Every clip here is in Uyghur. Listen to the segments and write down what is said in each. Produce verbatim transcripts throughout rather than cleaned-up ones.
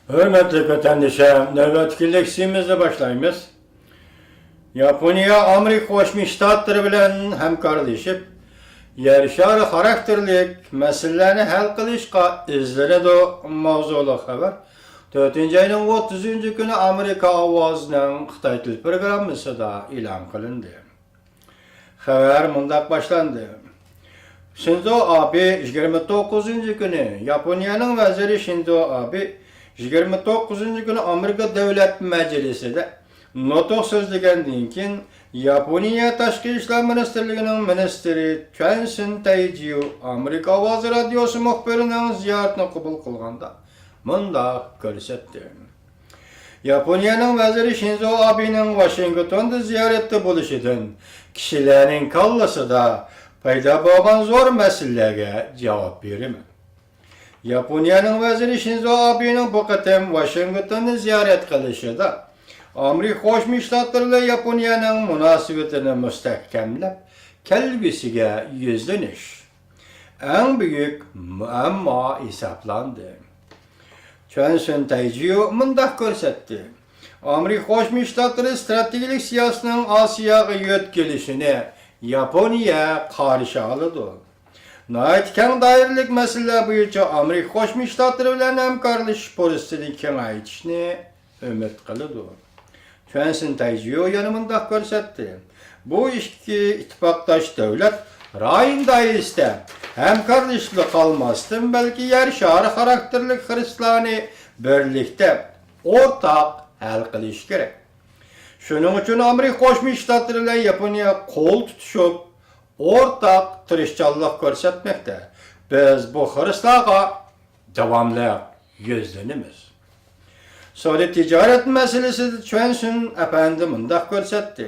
ھۆرمەتلىك ۋەتەندىشەر، نۆۋەتتىكى لېكسىيىمىزنى باشلايمىز. ياپونىيە ئامېرىكا قوشما شتاتلىرى بىلەن ھەمكارلىشىپ، يەر شارى خاراكتېرلىك مەسىلىلەرنى ھەل قىلىشقا ئىزدىنىدۇ ماۋزۇلۇق خەۋەر تۆتىنچى ئاينىڭ ئوتتۇزىنچى كۈنى ئامېرىكا ئاۋازىنىڭ خىتاي تىل پروگراممىسىدا ئېلان قىلىندى. خەۋەر مۇنداق باشلاندى. شىنزو ئابې يىگىرمە توققۇزىنچى كۈنى، ياپونىيەنىڭ ۋەزىرى شىنزو ئابې يىگىرمە توققۇزىنچى كۈنى ئامېرىكا دۆلەت مەجلىسىدە نۇتۇق سۆزلىگەندىن كېيىن، ياپونىيە تاشقى ئىشلار مىنىستىرلىكىنىڭ مىنىستىرى چۈەنسىن تەيجيۇ ئامېرىكا ئاۋازى رادىيوسى مۇخبىرىنىڭ زىيارىتىنى قوبۇل قىلغاندا مۇنداق كۆرسەتتى. ياپونىيەنىڭ ۋەزىرى شىنزو ئابېنىڭ ۋاشىنگتوندا زىيارەتتە بولۇشىدىن كىشىلەرنىڭ كاللىسىدا پەيدا بولغان زور مەسىلىلەرگە جاۋاب بېرىمەن. ياپونىيەنىڭ ۋەزىرى شىنزو ئابېنىڭ بۇ قېتىم ۋاشىنگتوننى زىيارەت قىلىشىدا ئامېرىكا قوشما شتاتلىرى بىلەن ياپونىيەنىڭ مۇناسىۋىتىنى مۇستەھكەملەپ، كەلگۈسىگە يۈزلىنىش ئەڭ بۈيۈك مۇئەمما ھېسابلاندى. چۈەنسۈن تەيجيۇ مۇنداق كۆرسەتتى، ئامېرىكا قوشما شتاتلىرى ئىستراتېگىيەلىك سىياسىتىنىڭ ئاسىياغا يۆتكىلىشىنى ياپونىيە قارشى ئالىدۇ. ناھايىتى كەڭ دائىرىلىك مەسىلىلەر بويىچە ئامېرىكا قوشما شتاتلىرى بىلەن ھەمكارلىشىش پۇرسىتىنى كېڭەيتىشنى ئۈمىد قىلىدۇ. چۈەنسىن تەيجيۇ يەنە مۇنداق كۆرسەتتى، بۇ ئىككى ئىتتىپاقداش دۆلەت رايون دائىرىسىدە ھەمكارلىشىپلا قالماستىن، بەلكى يەر شارى خاراكتېرلىك خىرىسلارنى بىرلىكتە ئورتاق ھەل قىلىشى كېرەك. شۇنىڭ ئۈچۈن ئامېرىكا قوشما شتاتلىرى بىلەن ياپونىيە قول تۇتۇشۇپ، ئورتاق تىرىشچانلىق كۆرسەتمەكتە. بىز بۇ خىرىسلارغا داۋاملىق يۈزلىنىمىز. سودا تىجارەت مەسىلىسىدە چۈەنسۈن ئەپەندى مۇنداق كۆرسەتتى،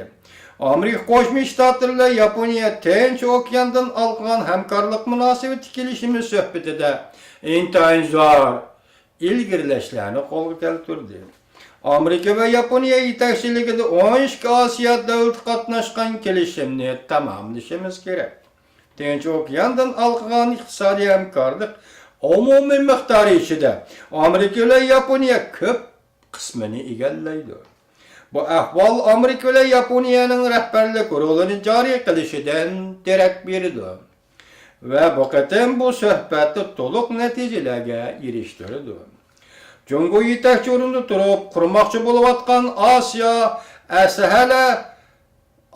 ئامېرىكا قوشما شتاتلىرى بىلەن ياپونىيە تىنچ ئوكياندىن ھالقىغان ھەمكارلىق مۇناسىۋىتى كېلىشىمى سۆھبىتىدە ئىنتايىن زور ئىلگىرىلەشلەرنى قولغا كەلتۈردى. ئامېرىكا ۋە ياپونىيە يېتەكچىلىكىدە ئون ئىككى ئاسىيا دۆلىتى قاتناشقان كېلىشىمنى تاماملىشىمىز كېرەك. تىنچ ئوكياندىن ھالقىغان ئىقتىسادىي ھەمكارلىق ئومۇمىي مىقدارى ئىچىدە ئامېرىكا بىلەن ياپونىيە كۆپ قىسمىنى ئىگىلەيدۇ. بۇ ئەھۋال ئامېرىكا بىلەن ياپونىيەنىڭ رەھبەرلىك رولىنى جارى قىلىشىدىن دېرەك بېرىدۇ ۋە بۇ قېتىم بۇ سۆھبەتتە تولۇق نەتىجىلەرگە ئېرىشتۈرىدۇ. جۇڭگو يېتەكچى ئورۇندا تۇرۇپ، قۇرماقچى بولۇۋاتقان ئاسىيا ئەسلىھەلەر،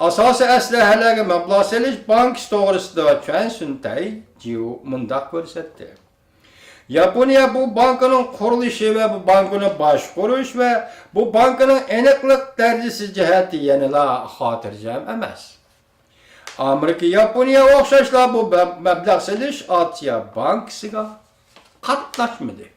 ئاساسىي ئەسلىھەلەرگە مەبلەغ سېلىش بانكىسى توغرىسىدا چۈەنسۈن تەيجيۇ مۇنداق كۆرسەتتى. ياپونىيە بۇ بانكىنىڭ قۇرۇلۇشى ۋە بۇ بانكىنى باشقۇرۇش ۋە بۇ بانكىنىڭ ئېنىقلىق دەرىجىسى جەھەتتە يەنىلا خاتىرجەم ئەمەس. ئامېرىكا ياپونىيە ئوخشاشلا بۇ مەب-، مەبلەغ سېلىش ئاسىيا بانكىسىغا قاتناشمىدى.